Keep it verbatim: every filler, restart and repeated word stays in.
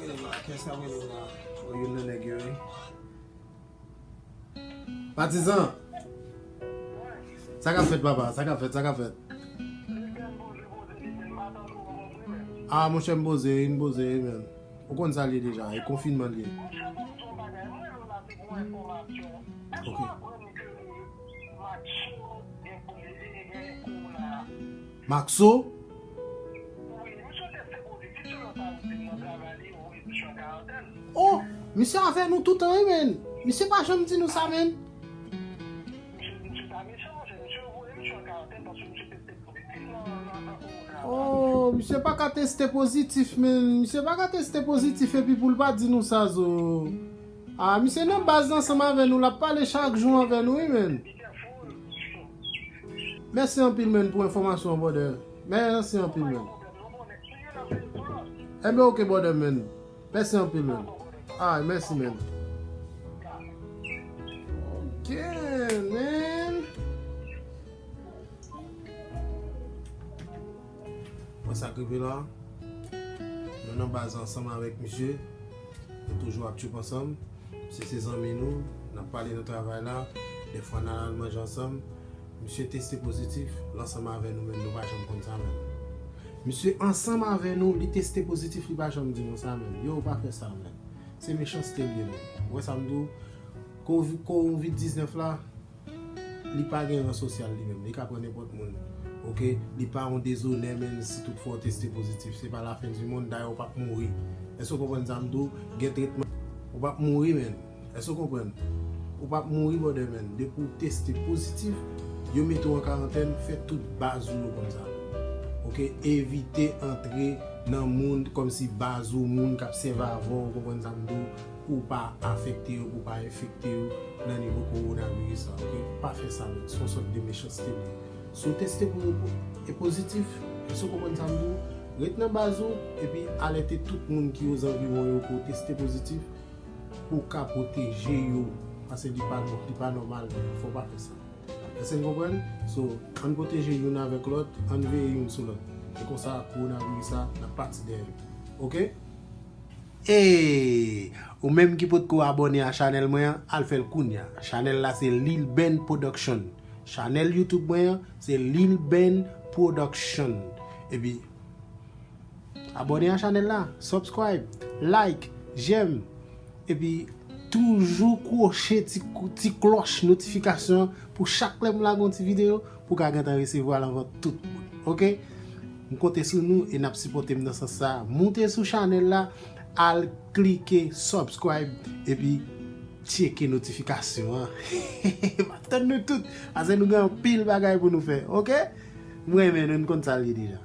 Kiyès k ap rele m la? O, youn nan nèg yo, wi. Patizan! Sa k ap fèt, papa? Sa k ap fèt? Sa k ap fèt? Ah, monchè, m poze, m poze, men. Ou konn sa l ye deja, e konfinman l ye. Ok. Maxo? Oh, misye avè nou toutan, wi, men. Misye pa janm di nou sa, men. Oh, misye pa ka teste pozitif, men. Misye pa ka teste pozitif epi pou l pa di nou sa, zo. Ah, misye nan baz ansanm avè nou, l ap pale chak jou avè nou, wi, men. Mèsi anpil, men, pou enfòmasyon an, brother. Mèsi anpil, men. Enben, ok, brother, men. Mèsi anpil, men. Ah, mèsi, men. Ok, men. Mwen sa k rive la. Nou nan baz ansanm avèk misye. Nou toujou ap tchoup ansanm. Misye se zanmi nou. N ap pale nan travay la. Dèfwa n al al manje ansanm. Misye teste pozitif. L ansanm avè nou, men nou pa janm konn sa, men. Misye ansanm avè nou, li teste pozitif, li pa janm di nou sa, men. Yo, pa fè sa, men. Se mechanste l ye, men. Ou wè sa m di w? Kovi-, kovid diznèf la, li pa gen ran sosyal li menm. Li ka pran nenpòt moun. Ok? Li pa yon dezonè, men, si tout fwa w teste pozitif. Se pa lafen di monn, dayè w p ap mouri. Èske w konprann sa m di w? Gen tretman. Ou p ap mouri, men. Èske w konprann? Ou p ap mouri, brother, men. Depi w teste pozitif, yo mete w an karantèn, fè tout baz ou yo konn sa. Ok? Evite antre nan moun kòmsi baz ou, moun k ap sèvi avè w, ou konprann sa m di w? Pou w pa afekte yo, pou w pa enfekte yo nan nivo kowonaviris la, ok? Pa fè sa, men. Se yon sòt de mechanste li ye. Si w teste pou, e pozitif, èske w konprann sa m di w? Ret nan baz ou, epi alète tout moun ki ozanviwon yo ke w teste pozitif, pou w ka pwoteje yo, paske li pa bon, li pa nòmal, men fò w pa fè sa. Èske n konprann? So, ann pwoteje youn avèk lòt, ann veye youn sou lòt. E konsa, kowonaviris la, n ap pati dèyè l. Ok? Ey! Ou menm ki potko abòne a chanèl mwen an, al fè l kounya. Chanèl la se Lil Ben Production. Chanèl YouTube mwen an, se Lil Ben Production. Epi, abòne a chanèl la, subscribe, like, j'aime. Epi, toujou kwoche ti, kou- ti klòch notifikasyon an pou chak lè m lage yon ti videyo, pou w ka gentan resevwa l anvan tout moun. Ok? M konte sou nou e n ap sipòte m nan sans sa. Moute sou chanèl la, al klike subscribe, epi tcheke notifikasyon an. M ap tann nou tout. Ase nou gen anpil bagay pou nou fè. Ok? M renmen nou, n konn sa l ye deja.